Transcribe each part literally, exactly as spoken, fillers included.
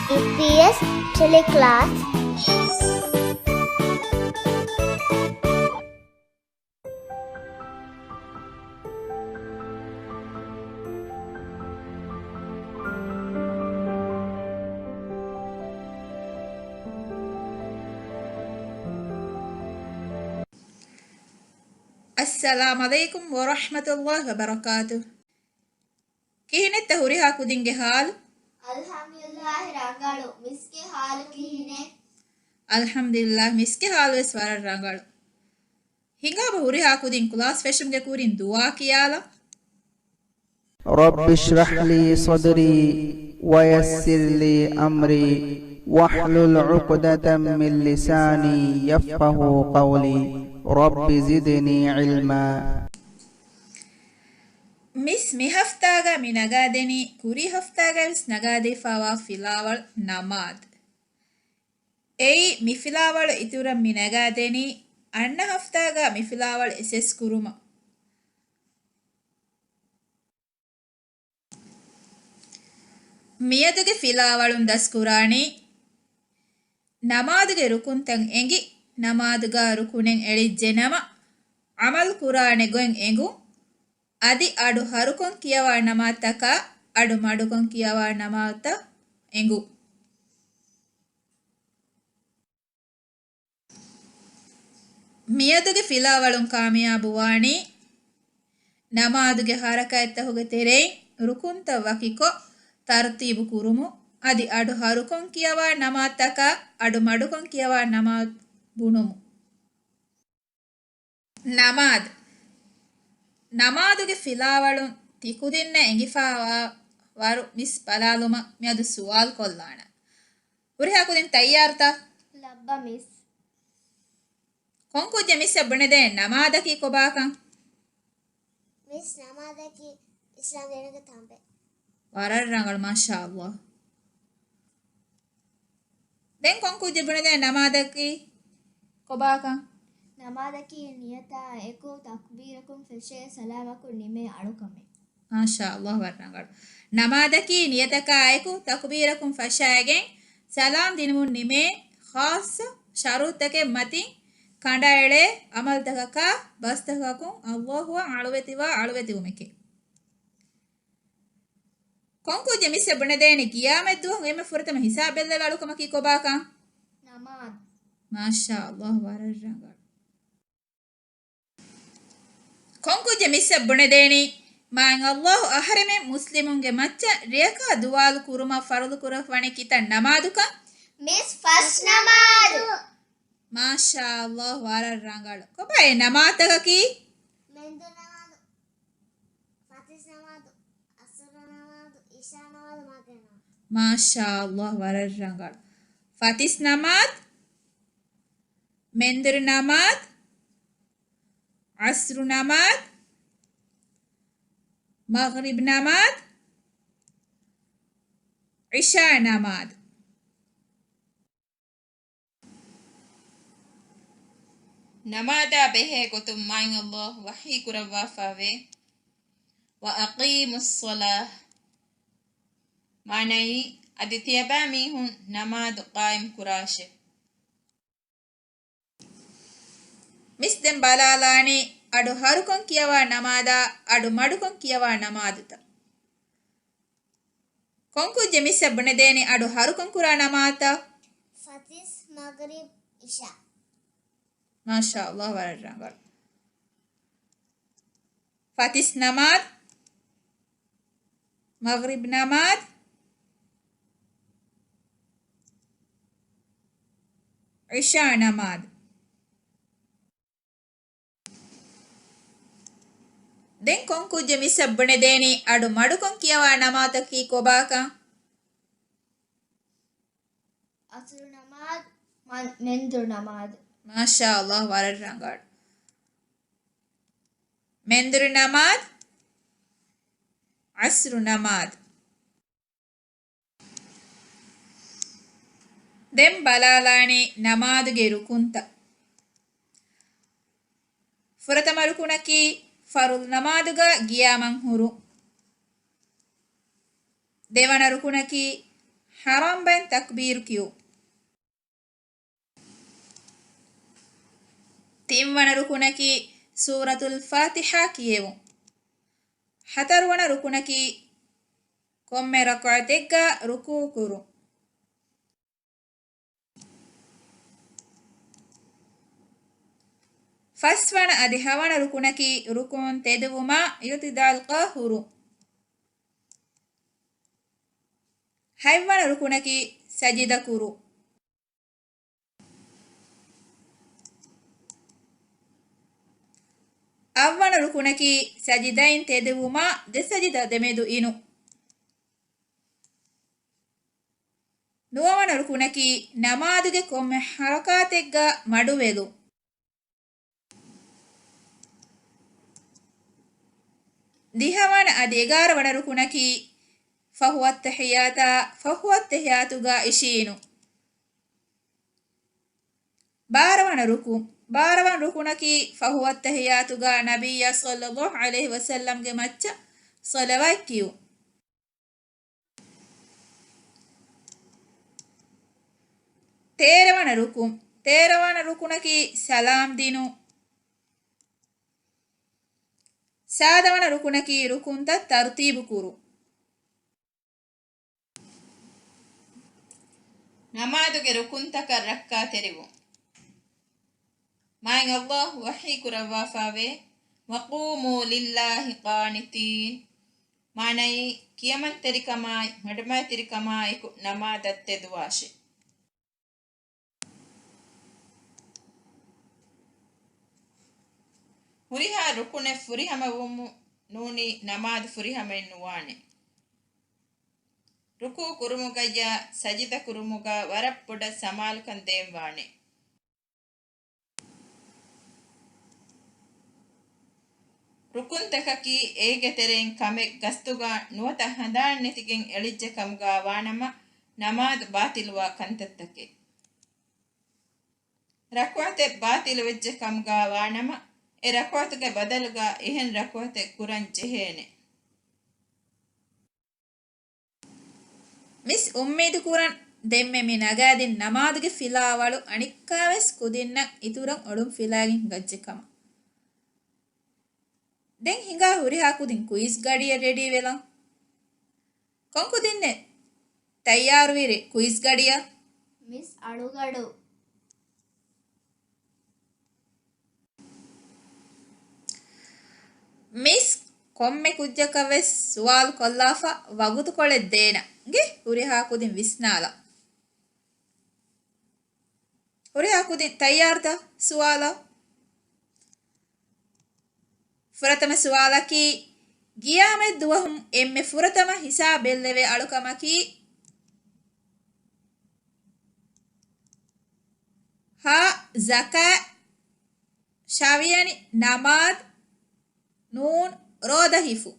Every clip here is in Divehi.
އީޕީއެސް ޓެލެކްލާސް. އައްސަލާމު ޢަލައިކުމް ވަރަޙްމަތުﷲި ވަބަރަކާތުހު. ކިހިނެއްތަ ހުރިހާ ކުދިންގެ ޙާލު؟ އަލްޙަމްދުލިއްލާހި ރަނގަޅު. މިސްގެ ޙާލު ކިހިނެއް؟ އަލްޙަމްދުލިއްލާހް، މިސްގެ ޙާލުވެސް ވަރަށް ރަނގަޅު. ހިނގާބަ ހުރިހާ ކުދިން ކްލާސް ފެށުމުގެ ކުރިން ދުޢާ ކިޔާލަން. رب اشرح لي صدري ويسر لي أمري واحلل عقدة من لساني يفقهوا قولي. رب زدني علما. މިސް މި ހަފްތާގަ މި ނަގާދެނީ ކުރީ ހަފްތާގަވެސް ނަގާދީފައިވާ ފިލާވަޅު ނަމާދު. އެއީ މި ފިލާވަޅު އިތުރަށް މި ނަގާދެނީ އަންނަ ހަފްތާގަ މި ފިލާވަޅު އެސެސް ކުރުމަށް. މިއަދުގެ ފިލާވަޅުން ދަސްކުރާނީ، ނަމާދުގެ ރުކުންތައް އެނގި، ނަމާދުގަ ރުކުނެއް އެޅިއްޖެ ނަމަ، ޢަމަލު ކުރާނެ ގޮތް އެނގުން، އަދި އަޑު ހަރުކޮށް ކިޔަވާ ނަމާދުތަކާ އަޑު މަޑުކޮށް ކިޔަވާ ނަމާދުތައް އެނގުން. މިއަދުގެ ފިލާވަޅުން ކާމިޔާބުވާނީ، ނަމާދުގެ ޙަރަކާތްތަކުގެ ތެރެއިން ރުކުންތައް ވަކިކޮށް ތަރުތީބު ކުރުމުން، އަދި އަޑު ހަރުކޮށް ކިޔަވާ ނަމާދުތަކާ އަޑު މަޑުކޮށް ކިޔަވާ ނަމާދު ބުނުމުން. ނަމާދު. ނަމާދުގެ ފިލާވަޅުން ތިކުދިންނަށް އެނގިފައިވާ ވަރު މިސް ބަލާލުމަށް މިއަދު ސުވާލު ކޮށްލާނަން. ހުރިހާ ކުދިން ތައްޔާރުތަ؟ ލައްބަ މިސް. ކޮން ކުއްޖެއް މިސްއަށް ބުނެދޭނެ ނަމާދަކީ ކޮބާކަން؟ މިސް، ނަމާދަކީ އިސްލާމް ދީނުގެ ތަނބެއް. ވަރަށް ރަނގަޅު، މާޝާﷲ. ދެން ކޮން ކުއްޖެއް ބުނެދޭނެ ނަމާދަކީ ކޮބާކަން؟ ނަމާދަކީ ނިޔަތާ އެކު ތަކުބީރަކުން ފެށޭ ސަލާމަކުން ނިމޭ އަޅުކަމެއް. މާޝާ ﷲ، ވަރަށް ރަނގަޅު. ނަމާދަކީ ނިޔަތަކާ އެކު ތަކުބީރަކުން ފަށާގެން ސަލާމް ދިނުމުން ނިމޭ ޚާއްޞަ ޝަރުޠުތަކެއް މަތިން ކަނޑައެޅޭ ޢަމަލުތަކަކާ ބަސްތަކަކުން ﷲ އަށް އަޅުވެތިވާ އަޅުވެތިވުމެކޭ. ކޮން ކުއްޖެއް މިސްއަށް ބުނެދޭނެ ޤިޔާމަތްދުވަހު އެންމެ ފުރަތަމަ ހިސާބް ބެއްލެވޭ އަޅުކަމަކީ ކޮބާކަން؟ ނަމާދު. މާޝާ ﷲ، ވަރަށް ރަނގަޅު. ކޮން ކުއްޖެއް މިސްއަށް ބުނެދޭނީ، މާތް ﷲ އަހަރެމެން މުސްލިމުންގެ މައްޗަށް ރެޔަކާ ދުވާލު ކުރުމަށް ފަރުޟު ކުރައްވަނީ ކިތައް ނަމާދުކަން؟ މިސް، ފަސް ނަމާދު. މާޝާ ﷲ، ވަރަށް ރަނގަޅު. ކޮބާ އެ ނަމާދުތަކަކީ؟ މެންދުރު ނަމާދު، ފަތިސް ނަމާދު، ޢަޞްރު ނަމާދު، ޢިޝާ ނަމާދު، މަޣްރިބް ނަމާދު. މާޝާ ﷲ، ވަރަށް ރަނގަޅު. ފަތިސް ނަމާދު، މެންދުރު ނަމާދު، ޢަޞްރު ނަމާދު، މަޣްރިބް ނަމާދު، ޢިޝާ ނަމާދު. ނަމާދާ ބެހޭ ގޮތުން މާތް ﷲ ވަޙީ ކުރައްވާފައިވޭ، وأقيموا الصلاة، މާނައީ، އަދި ތިޔަބައިމީހުން ނަމާދު ޤާއިމް ކުރާށޭ. މިސް ދެން ބަލާލާނީ އަޑު ހަރުކޮށް ކިޔަވާ ނަމާދާ، އަޑު މަޑުކޮށް ކިޔަވާ ނަމާދުތައް. ކޮން ކުއްޖެއް މިސްއަށް ބުނެދޭނީ އަޑު ހަރުކޮށް ކުރާ ނަމާދުތައް؟ ފަތިސް، މަޣްރިބް، ޢިޝާ. މާޝާ ﷲ، ވަރަށް ރަނގަޅު. ފަތިސް ނަމާދު، މަޣްރިބް ނަމާދު، ޢިޝާ ނަމާދު. ދެން ކޮން ކުއްޖެއް މިސްއަށް ބުނެދޭނީ އަޑު މަޑުކޮށް ކިޔަވާ ނަމާދަކީ ކޮބާކަން؟ ޢަޞްރު ނަމާދު، މަ-، މެންދުރު ނަމާދު. މާޝާ ﷲ، ވަރަށް ރަނގަޅު. މެންދުރު ނަމާދު، ޢަޞްރު ނަމާދު. ދެން ބަލާލާނީ ނަމާދުގެ ރުކުންތައް. ފުރަތަމަ ރުކުނަކީ ފަރުޟު ނަމާދުގަ ގިޔާމަން ހުރުން. ދެވަނަ ރުކުނަކީ ޙަރާމްބައިން ތަކްބީރު ކިޔުން. ތިންވަނަ ރުކުނަކީ ސޫރަތުލް ފާތިޙާ ކިޔެވުން. ހަތަރުވަނަ ރުކުނަކީ ކޮންމެ ރަކުޢަތެއްގަ ރުކޫޢު ކުރުން. ފަސްވަނަ އަދި ހަވަނަ ރުކުނަކީ ރުކޫޢުން ތެދުވުމާ އިޢުތިދާލްގަ ހުރުން. ހަތްވަނަ ރުކުނަކީ ސަޖިދަ ކުރުން. އަށްވަނަ ރުކުނަކީ ސަޖިދައިން ތެދުވުމާ ދެ ސަޖިދަ ދެމެދު އިނުން. ނުވަވަނަ ރުކުނަކީ ނަމާދުގެ ކޮންމެ ޙަރަކާތެއްގަ މަޑުވެލުން. ދިހަވަނަ އަދި އެގާރަވަނަ ރުކުނަކީ ފަހު އައްތަޙިއްޔާތާ ފަހު އައްތަޙިއްޔާތުގަ އިށީނުން. ބާރަވަނަ ރުކުން. ބާރަވަނަ ރުކުނަކީ ފަހު އައްތަޙިއްޔާތުގަ ނަބިއްޔާ ޞައްލައްލާހު ޢަލައިހި ވަސައްލަމްގެ މައްޗަށް ޞަލަވާތް ކިޔުން. ތޭރަވަނަ ރުކުން. ތޭރަވަނަ ރުކުނަކީ ސަލާމް ދިނުން. ސާދަވަނަ ރުކުނަކީ ރުކުންތައް ތަރުތީބު ކުރުން. ނަމާދުގެ ރުކުންތަކަށް ރައްކާތެރިވުން. މާތް ﷲ ވަޙީ ކުރައްވާފައިވޭ، "وَقُومُوا لِلَّهِ قَانِتِينَ." މާނައީ، ކިޔަމަންތެރިކަމާއި، މަޑުމައިތިރިކަމާއެކު ނަމާދަށް ތެދުވާށޭ. ހުރިހާ ރުކުނެއް ފުރިހަމަވުމުން ނޫނީ ނަމާދު ފުރިހަމައެއް ނުވާނެ. ރުކޫޢު ކުރުމުގައްޔާ ސަޖިދަ ކުރުމުގަ ވަރަށް ބޮޑަށް ސަމާލުކަން ދޭންވާނެ. ރުކުންތަކަކީ އޭގެ ތެރެއިން ކަމެއް ގަސްތުގަ ނުވަތަ ހަނދާން ނެތިގެން އެޅިއްޖެ ކަމުގަ ވާނަމަ، ނަމާދު ބާޠިލުވާ ކަންތައްތަކެއް. ރަކުޢަތެއް ބާޠިލުވެއްޖެ ކަމުގަ ވާނަމަ، އެ ރަކުޢަތުގެ ބަދަލުގަ އެހެން ރަކުޢަތެއް ކުރަން ޖެހޭނެ. މިސް އުއްމީދު ކުރަން ދެންމެ މި ނަގާދިން ނަމާދުގެ ފިލާވަޅު އަނެއްކާވެސް ކުދިންނަށް އިތުރަށް އޮޅުން ފިލާގެން ހިނގައްޖެ ކަމަށް. ދެން ހިނގާ ހުރިހާ ކުދިން ކުއިޒް ގަޑިއަށް ރެޑީ ވެލަން. ކޮން ކުދިންނެއް ތައްޔާރުވީރޭ ކުއިޒް ގަޑިއަށް؟ މިސް އަޅުގަޑު. މިސް ކޮންމެ ކުއްޖަކަށް ވެސް ސުވާލު ކޮށްލާފަ ވަގުތުކޮޅެއް ދޭނަން. އިނގޭ ހުރިހާ ކުދިން ވިސްނާލަ. ހުރިހާ ކުދިން ތައްޔާރުތަ ސުވާލަށް؟ ފުރަތަމަ ސުވާލަކީ، ގިޔާމަތް ދުވަހުން އެންމެ ފުރަތަމަ ހިސާބް ބެއްލެވޭ އަޅުކަމަކީ، ހާ، ޒަކާތް، ޝަވިޔަނި، ނަމާދު، ނޫން، ރޯދަ ހިފު.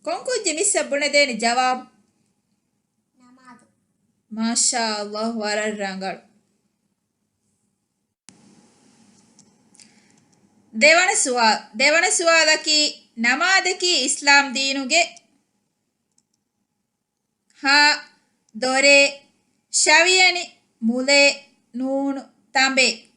ކޮން ކުއްޖެއް މިސްއަށް ބުނެދޭނެ ޖަވާބު؟ ނަމާދު. މާޝާ ﷲ، ވަރަށް ރަނގަޅު. ދެވަނަ ސުވާލު، ދެވަނަ ސުވާލަކީ، ނަމާދަކީ އިސްލާމް ދީނުގެ ހާ، ދޮރޭ، ޝަވިޔަނި، މުލޭ، ނޫނު، ތަނބޭ.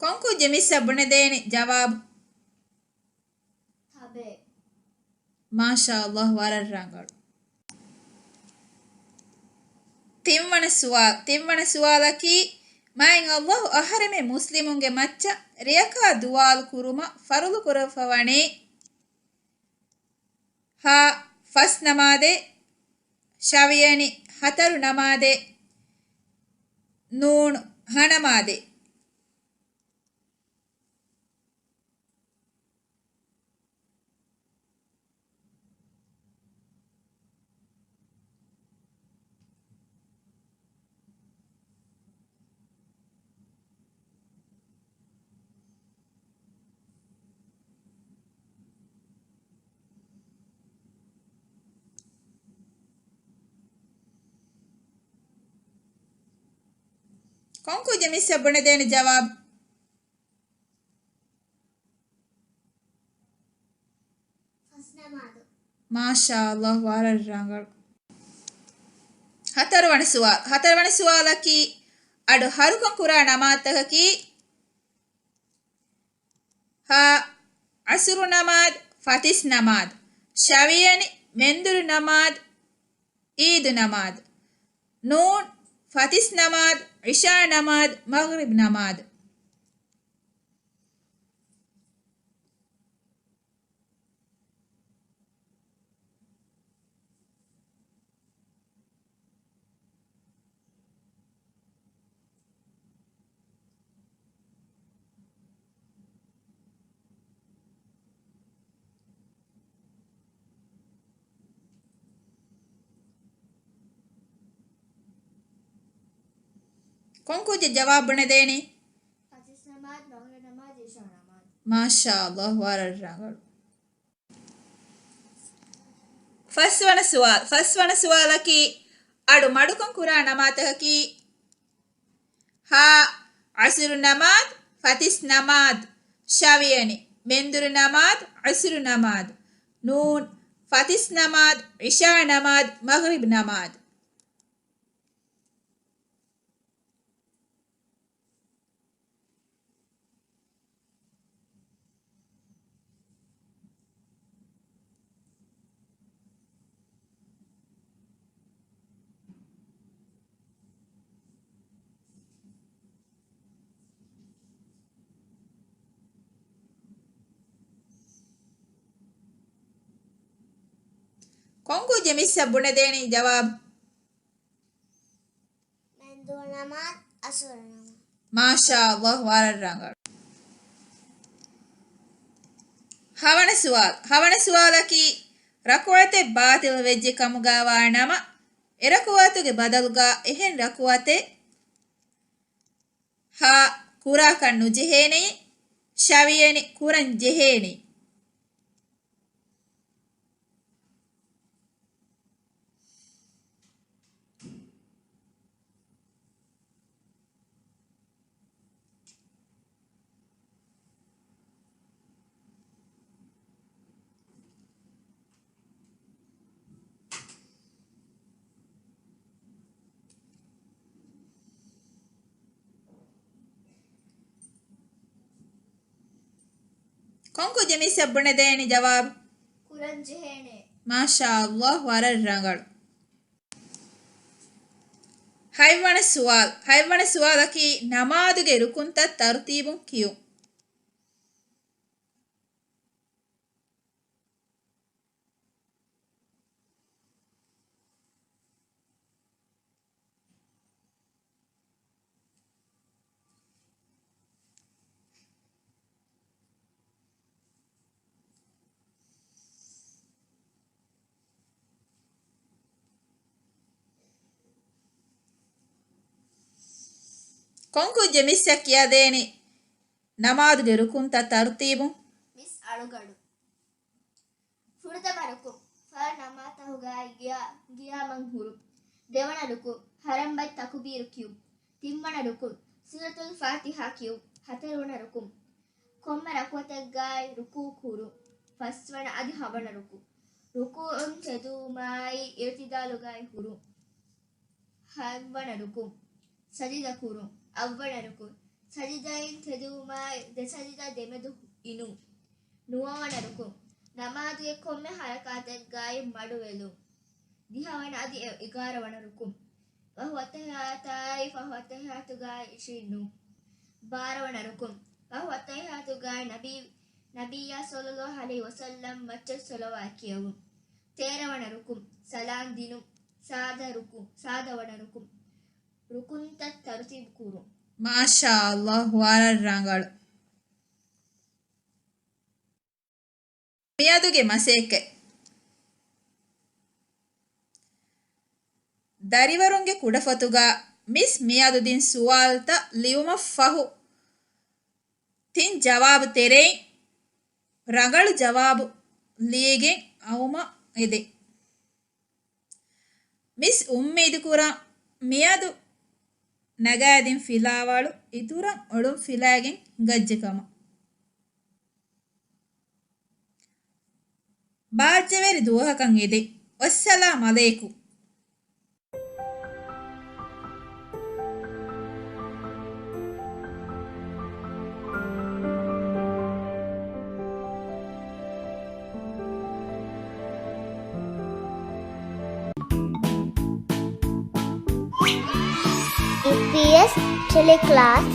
ކޮން ކުއްޖެއް މިސްއަށް ބުނެދޭނެ ޖަވާބު؟ ތަނބޭ. މާޝާ ﷲ، ވަރަށް ރަނގަޅު. ތިންވަނަ ސުވާލު، ތިންވަނަ ސުވާލަކީ، މާތް ﷲ އަހަރެމެން މުސްލިމުންގެ މައްޗަށް ރެޔަކާ ދުވާލު ކުރުމަށް ފަރުޟު ކުރައްވަވަނީ، ހަ، ފަސް ނަމާދެއް، ޝަވިޔަނި، ހަތަރު ނަމާދެއް، ނޫން، ހަ ނަމާދެއް. ކޮން ކުއްޖެއް މިސްއަށް ބުނެދޭނެ ޖަވާބު؟ މާޝާ ﷲ، ވަރަށް ރަނގަޅު. ހަތަރުވަނަ ސުވާލު. ހަތަރުވަނަ ސުވާލަކީ، އަޑު ހަރުކޮށް ކުރާ ނަމާދުތަކަކީ، ހަ، އަސުރު ނަމާދު، ފަތިސް ނަމާދު، ޝަވިޔަނި، މެންދުރު ނަމާދު، އީދު ނަމާދު، ނޫން، ފަތިސް ނަމާދު، އިޝާ ނަމާދު، މަޣްރިބް ނަމާދު. ކޮން ކުއްޖެއް ޖަވާބު ބުނެދޭނީ؟ ފަތިސް ނަމާދު، މަޣްރިބް ނަމާދު، އިޝާ ނަމާދު. މާޝާ ﷲ، ވަރަށް ރަނގަޅު. ފަސްވަނަ ސުވާލު، ފަސްވަނަ ސުވާލަކީ، އަޑު މަޑުކޮށް ކުރާ ނަމާދުތަކަކީ، ހަ، އަސުރު ނަމާދު، ފަތިސް ނަމާދު، ޝަވިޔަނި، މެންދުރު ނަމާދު، އަސުރު ނަމާދު، ނޫން، ފަތިސް ނަމާދު، އިޝާ ނަމާދު، މަޣްރިބް ނަމާދު. ކޮން ކުއްޖެއް މިސްއަށް ބުނެދޭނީ ޖަވާބު؟ މެންދުރު ނަމާދު، އަސުރު ނަމާދު. މާޝާ ﷲ، ވަރަށް ރަނގަޅު. ހަވަނަ ސުވާލު، ހަވަނަ ސުވާލަކީ، ރަކުޢަތެއް ބާޠިލު ވެއްޖެ ކަމުގައިވާ ނަމަ، އެ ރަކުޢަތުގެ ބަދަލުގަ އެހެން ރަކުޢަތެއް، ހަ، ކުރާކަށް ނުޖެހޭނެއީ، ޝަވިޔަނި، ކުރަން ޖެހޭނެ. ކޮން ކުއްޖެއް މިސްއަށް ބުނެދޭނީ ޖަވާބު؟ ކުރަން ޖެހޭނެ. މާޝާ ﷲ، ވަރަށް ރަނގަޅު. ހަތްވަނަ ސުވާލު، ހަތްވަނަ ސުވާލަކީ، ނަމާދުގެ ރުކުންތައް ތަރުތީބުން ކިޔުން. ކޮން ކުއްޖެއް މިސްއަށް ކިޔަދޭނީ ނަމާދުގެ ރުކުންތައް ތަރުތީބުން؟ މިސް އަޅުގަނޑު. ފުރަތަމަ ރުކުން، ފަރުޟު ނަމާދުތަކުގައި ގިޔާ، ގިޔާމަން ހުރުން. ދެވަނަ ރުކުން، ޙަރަމް ބައި ތަކުބީރު ކިޔުން. ތިންވަނަ ރުކުން، ސޫރަތުލް ފާތިޙާ ކިޔުން. ހަތަރުވަނަ ރުކުން، ކޮންމެ ރަކުޢަތެއްގައި ރުކޫޢު ކުރުން. ފަސްވަނަ އަދި ހަވަނަ ރުކުން، ރުކޫޢުން ތެދުވުމާއި އިޢުތިދާލުގައި ހުރުން. ހަތްވަނަ ރުކުން، ސަޖިދަ ކުރުން. އަށްވަނަ ރުކުން، ސަޖިދައިން ތެދުވުމާއި ދެ ސަޖިދަ ދެމެދު އިނުން. ނުވަވަނަ ރުކުން، ނަމާދުގެ ކޮންމެ ޙަރަކާތެއްގައި މަޑުވެލުން. ދިހަވަނަ އަދި އެ އެގާރަ ވަނަ ރުކުން، ފަހު އައްތަހިޔާތާއި، ފަހު އައްތަހިޔާތުގާއި އިށީނު. ބާރަވަނަ ރުކުން. ފަހު އައްތަހިޔާތުގާއި ނަބީ، ނަބިއްޔާ ޞައްލައްލާހު ޢަލައިހި ވަސައްލަމް މައްޗަށް ޞަލަވާތް ކިޔަވުން. ތޭރަވަނަ ރުކުން. ސަލާން ދިނުން. ސާދަ ރުކުން، ސާދަވަނަ ރުކުން. ރުކުންތައް ތަރުތީބު ކުރުން. މާޝާ ﷲ، ވަރަށް ރަނގަޅު. މިއަދުގެ މަސައްކަތް. ދަރިވަރުންގެ ކުޑަފޮތުގަ މިސް މިއަދު ދިން ސުވާލުތައް ލިޔުމަށް ފަހު، ތިން ޖަވާބު ތެރެއިން ރަނގަޅު ޖަވާބު ލިޔެގެން އައުމަށް އެދެން. މިސް އުއްމީދުކުރަން މިއަދު ނަގާދިން ފިލާވަޅު އިތުރަށް އޮޅުން ފިލާގެން ހިނގައްޖެ ކަމަށް. ބާއްޖަވެރި ދުވަހަކަށް އެދެން. ވައްސަލާމް ޢަލައިކުމް. އީޕީއެސް ޓެލެކްލާސް.